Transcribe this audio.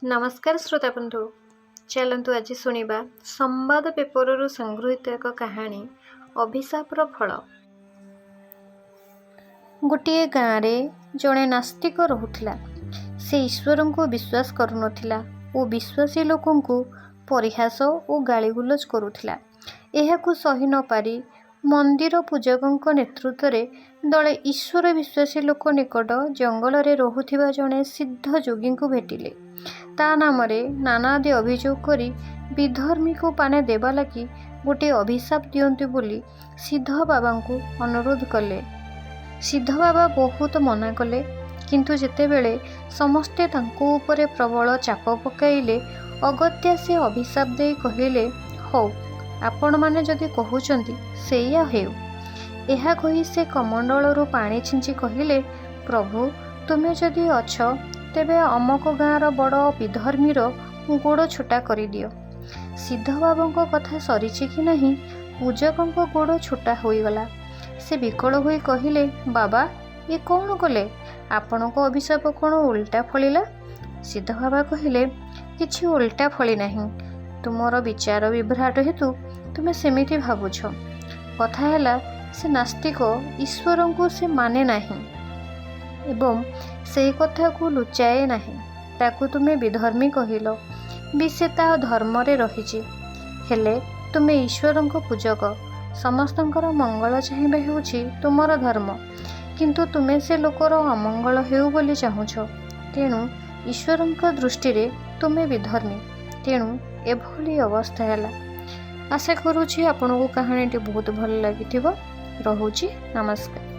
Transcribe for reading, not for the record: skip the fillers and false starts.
ନମସ୍କାର ଶ୍ରୋତା ବନ୍ଧୁ, ଚାଲନ୍ତୁ ଆଜି ଶୁଣିବା ସମ୍ବାଦ ପେପରରୁ ସଂଗୃହୀତ ଏକ କାହାଣୀ, ଅଭିଶାପର ଫଳ। ଗୋଟିଏ ଗାଁରେ ଜଣେ ନାସ୍ତିକ ରହୁଥିଲା। ସେ ଈଶ୍ୱରଙ୍କୁ ବିଶ୍ୱାସ କରୁନଥିଲା ଓ ବିଶ୍ୱାସୀ ଲୋକଙ୍କୁ ପରିହାସ ଓ ଗାଳିଗୁଲଜ କରୁଥିଲା। ଏହାକୁ ସହି ନପାରି ମନ୍ଦିର ପୂଜକଙ୍କ ନେତୃତ୍ୱରେ ଦଳେ ଈଶ୍ୱର ବିଶ୍ୱାସୀ ଲୋକ ନିକଟ ଜଙ୍ଗଲରେ ରହୁଥିବା ଜଣେ ସିଦ୍ଧ ଯୋଗୀଙ୍କୁ ଭେଟିଲେ। ତା ନାମରେ ନାନାଦି ଅଭିଯୋଗ କରି ବିଧର୍ମୀକୁ ପାନେ ଦେବା ଲାଗି ଗୋଟିଏ ଅଭିଶାପ ଦିଅନ୍ତୁ ବୋଲି ସିଦ୍ଧ ବାବାଙ୍କୁ ଅନୁରୋଧ କଲେ। ସିଦ୍ଧ ବାବା ବହୁତ ମନା କଲେ, କିନ୍ତୁ ଯେତେବେଳେ ସମସ୍ତେ ତାଙ୍କ ଉପରେ ପ୍ରବଳ ଚାପ ପକାଇଲେ, ଅଗତ୍ୟା ସେ ଅଭିଶାପ ଦେଇ କହିଲେ, "ହଉ, ଆପଣମାନେ ଯଦି କହୁଛନ୍ତି, ସେଇଆ ହେଉ।" ଏହା କହି ସେ କମଣ୍ଡଳରୁ ପାଣି ଛିଞ୍ଚି କହିଲେ, "ପ୍ରଭୁ, ତୁମେ ଯଦି ଅଛ, ତେବେ ଅମକ ଗାଁର ବଡ଼ ବିଧର୍ମୀର ଗୋଡ଼ ଛୋଟା କରିଦିଅ।" ସିଦ୍ଧବାବାଙ୍କ କଥା ସରିଛି କି ନାହିଁ, ପୂଜକଙ୍କ ଗୋଡ଼ ଛୋଟା ହୋଇଗଲା। ସେ ବିକଳ ହୋଇ କହିଲେ, "ବାବା, ଏ କ'ଣ କଲେ? ଆପଣଙ୍କ ଅଭିଶାପ କ'ଣ ଓଲଟା ଫଳିଲା?" ସିଦ୍ଧବାବା କହିଲେ, "କିଛି ଓଲଟା ଫଳି ନାହିଁ। ତୁମର ବିଚାର ବିଭ୍ରାଟ ହେତୁ ତୁମେ ସେମିତି ଭାବୁଛ। କଥା ହେଲା, ସେ ନାସ୍ତିକ, ଈଶ୍ୱରଙ୍କୁ ସେ ମାନେ ନାହିଁ ଏବଂ ସେଇ କଥାକୁ ଲୁଚାଏ ନାହିଁ। ତାକୁ ତୁମେ ବିଧର୍ମୀ କହିଲ ବି ସେ ତା ଧର୍ମରେ ରହିଛି। ହେଲେ ତୁମେ ଈଶ୍ୱରଙ୍କ ପୂଜକ, ସମସ୍ତଙ୍କର ମଙ୍ଗଳ ଚାହିଁବା ହେଉଛି ତୁମର ଧର୍ମ। କିନ୍ତୁ ତୁମେ ସେ ଲୋକର ଅମଙ୍ଗଳ ହେଉ ବୋଲି ଚାହୁଁଛ। ତେଣୁ ଈଶ୍ୱରଙ୍କ ଦୃଷ୍ଟିରେ ତୁମେ ବିଧର୍ମୀ, ତେଣୁ ଏଭଳି ଅବସ୍ଥା ହେଲା।" ଆଶା କରୁଛି ଆପଣଙ୍କୁ କାହାଣୀଟି ବହୁତ ଭଲ ଲାଗିଥିବ। ରହୁଛି, ନମସ୍କାର।